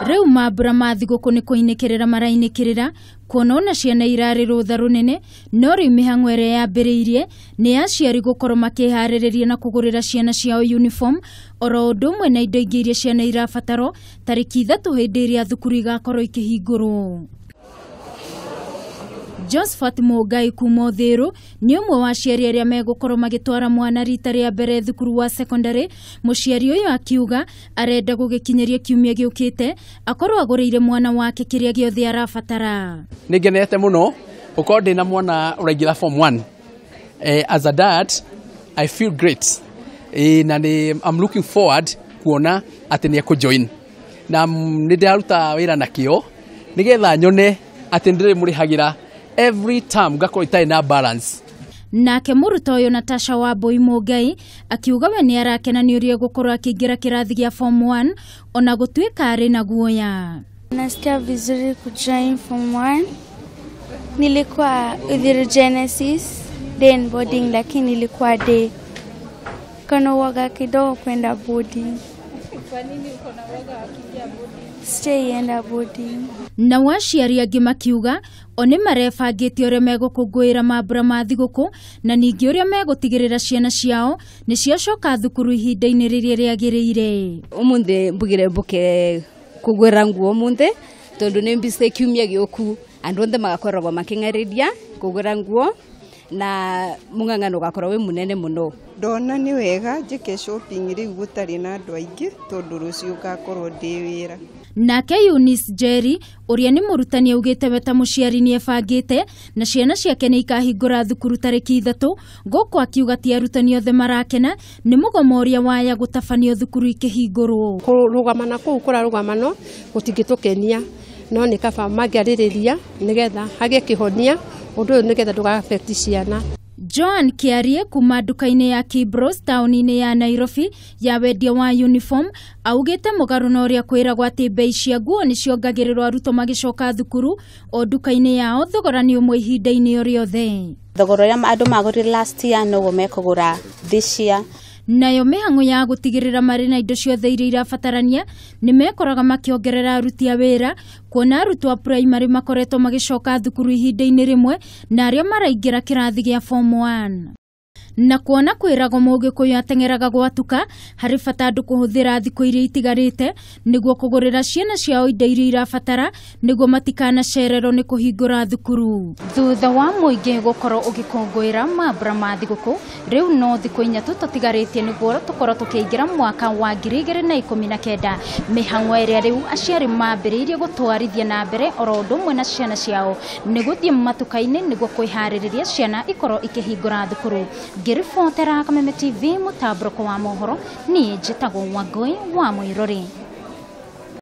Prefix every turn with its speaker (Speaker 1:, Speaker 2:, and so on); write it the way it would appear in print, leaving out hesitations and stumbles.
Speaker 1: Rĩu mambura ma thigũkũ nĩ kũinĩkĩrĩra marainĩkĩrĩra kuona ona ciana irarĩ rũtha rũnene, no rĩu mĩhang'o ĩrĩa yambĩrĩirie nĩ aciari gũkorwo makĩharĩrĩria na kũgũrĩra ciana ciao uniform oro ũndũ ũmwe na indo ingĩ iria ciana irabatarwo tarĩki 3 hĩndĩ ĩrĩa thukuru igakorwo ikĩhingũrwo. Josephat Mũngai kuma Uthiru nĩ ũmwe wa aciari arĩa megũkorwo magĩtwara mwana rita rĩa mbere thukuru wa secondary. Mũciari ũyũ akiuga arenda gũgĩkinyĩria kiumia gĩũkĩte akorwo agũrĩire mwana wake kĩrĩa gĩothe arabatara.
Speaker 2: Nĩ ngenete mũno gũkorwo ndĩna mwana ũraingĩra form 1. As a dad I feel great. Na nĩ I'm looking forward kuona atĩ nĩ ekũjoin. Na nĩ ndĩraruta wĩra na kĩo nĩgetha nyone atĩ ndĩrĩmũrĩhagĩra every term ngakorwo itarĩ na balance.
Speaker 1: Nake mũrutwo ũyũ Natasha Wambui Mũngai akiuga we nĩ arakena nĩ ũrĩa egũkorwo akĩingĩra kĩrathi gĩa form 1 ona gũtuĩka arĩ na guoya.
Speaker 3: Nasikia vizuri kujoin form 1. Nilikuwa Uthiru Genesis day and boarding, lakini nilikuwa day. Kana uoga kidogo kwenda boarding.
Speaker 4: Kwa nini uko na uoga wa kuingia boarding?
Speaker 3: Stay enda boarding.
Speaker 1: Na waciari angĩ makiuga o nĩ marebangĩte ũrĩa megũkũngũĩra mambura ma thigũkũ na ningĩ ũrĩa megũtigĩrĩra ciana ciao nĩ ciacoka thukuru ihinda-inĩ rĩrĩa rĩagĩrĩire.
Speaker 5: Ũmũthĩ mbugire mbuke kũgũra nguo ũmũthĩ tondũ nĩ mbicĩte kiumia gĩũku andũ othe magakoragwo makĩng'arĩria kũgũra nguo na mũng'ang'ano ũgakorwo wĩ mũnene mũno.
Speaker 6: Ndona nĩ wega njĩke shopping rĩu gũtarĩ na andũ aingĩ tondũ rũciũ ngakorwo ndĩ wĩra.
Speaker 1: Nake Eunice Jerry ũrĩa nĩ mũrutani augĩte we ta mũciari nĩ ebangĩte na ciana ciake nĩ ikahingũra thukuru tarĩki 3 gũkũ akiuga ti arutani othe marakena nĩ mũgomo ũrĩa waya gũtabanio thukuru ikĩhingũrwo.
Speaker 7: Kũrũgamana kũu kũrarũgamano gũtingĩtũkenia no nĩ kaba mangĩarĩrĩria nĩgetha hagĩe kĩhonia ũndũ ũyũ nĩgetha ndũga-affect ciana.
Speaker 1: Joan Kiarie kuma nduka-inĩ ya Kibros taũni-inĩ ya Nairobi ya wendia wa uniform augĩte mũgarũ na ũrĩa kwĩragwo atĩ bei cia nguo nĩ ciongagĩrĩrwo arutwo magĩcoka thukuru o nduka-inĩ yao thogora nĩ ũmwe ihinda-inĩ o rĩothe.
Speaker 8: Thogora ũrĩa andũ magũrire last year noguo mekũgũra this year.
Speaker 1: Nayo mĩhang'o ya gũtigĩrĩra marĩ na indo ciothe iria irabatarania nĩ mekoraga makĩongerera aruti a wĩra kuona arutwo a primary makoretwo magĩcoka thukuru ihinda-inĩ rĩmwe na arĩa maraingĩra kĩrathi gĩa form 1. Na kuona kwĩragwo mũgĩkũyũ ateng'eraga gwatuka harĩ bata andũ kũhũthĩra thikũ iria itigarĩte nĩguo kũgũrĩra ciana ciao indo iria irabatara nĩguo matikanacererwo nĩ kũhingũra thukuru. Thutha wa mũingĩ gũkorwo ũgĩkũngũĩra mambura ma thigũkũ rĩu no thikũ 4 tũtigarĩtie nĩguo tũkorwo tũkĩingĩra mwaka wa 2019. Mĩhang'o ĩrĩa rĩu aciari mambĩrĩirie gũtwarithia na mbere oro ũndũ ũmwe na ciana ciao nĩ gũthiĩ matuka-inĩ nĩguo kwĩharĩrĩria ciana ikorwo ikĩhingũra thukuru. Ngĩribotera Kameme TV mũtambũrũko wa mohoro, niĩ njĩtagwo Wangũi wa Mũirũrĩ.